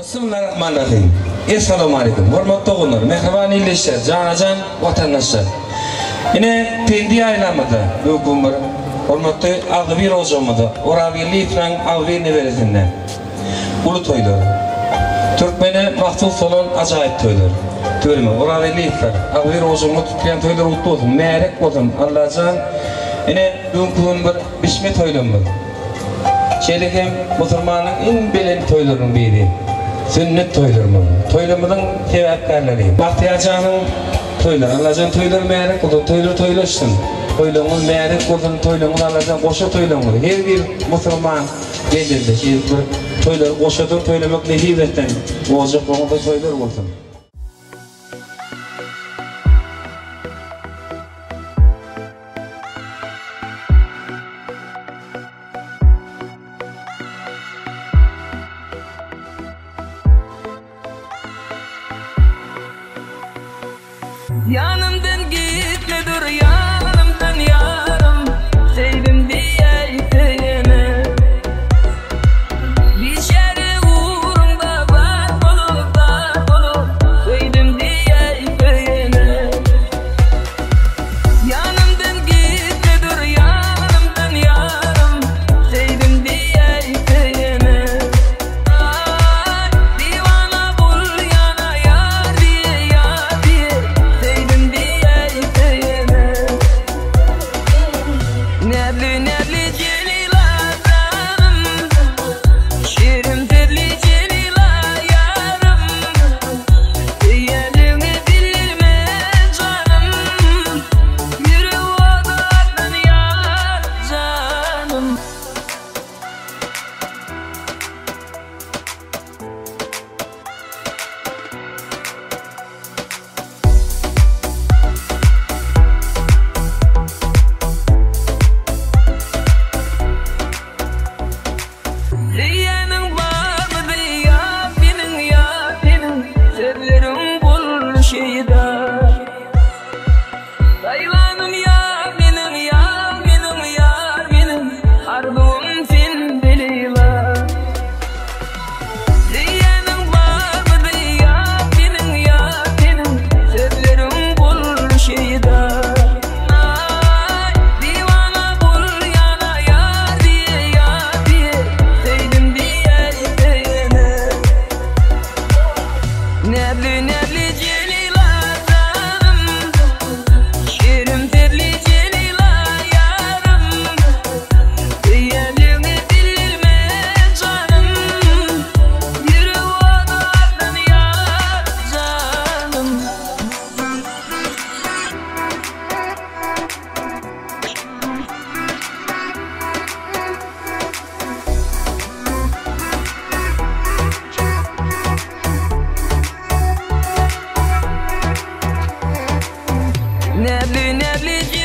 Bismillahirrahmanirrahim. Essalamu aleýkum. Hormatly doganlar, mähriban ildeşler, jana-jan watandaşlar. Ine, Pendi ýaýlamyzda bu gün bir hormatly agzybir ojagymyzda Orazgeldiýewleriň agzybir neberesinde uly toýlar. Türkmene mahsus bolan ajaýyp toýlar. Tüweleme, Orazgeldiýewler, agzybir ojagyňyzda tutulýan toýlar gutly bolsun, mübärek bolsun, Allajan. Ine, bu günki gün bir bişme toýlarymyz. Şeýle hem musulmanyň iň belent toýlarynyň biri, sünnet toýlarymyz. Toýlarymyzyň sebäpkärleri, Bagtyýar janyň toýlary. Allajan toýlary märek bolsun, toýlar toýlaşsyn. Toýlaryňyz märek bolsun, toýlaryňyz Allajan goşa toýlaryňyz. Her bir musulman bellende şeýdip bir toýlary goşadan toýlamak nesip etsin. Ojaklaryňyzda toýlar bolsun. Ýanymdan gitme dur ýanymdan ýarym Söýdüm diýäý söýene Biçäre ugruňda bar bolup bar bolup Söýdüm diýäý söýene Ýanymdan gitme dur ýanymdan ýarym Söýdüm diýäý söýene Aý diwana bul ýana ýar diýe ýar diýe Söýdüm diýäý söýene Näzli näzli Jelila janym Şirin sözli Jelila ýarym Söýenligiňi bilmen janym Ýürek ody atlanýar janym. Söýýäniň barmydy ýa seniň ýa seniň Sözleriň boldy şeýda Saýlanym ýar meniň ýar meniň ýar meniň Arzuwym sende Leýla Söýýäniň barmydy ýa seniň ýa seniň Sözleriň boldy şeýda Aý diwana bol ýana ýar diýe ýar diýe Söýdüm diýäý söýene Näzli näzli Jelila janym Şirin sözli Jelila ýarym Söýenligňi bilmen janym Ýürek ody atlanýar janym. Näzli näzli.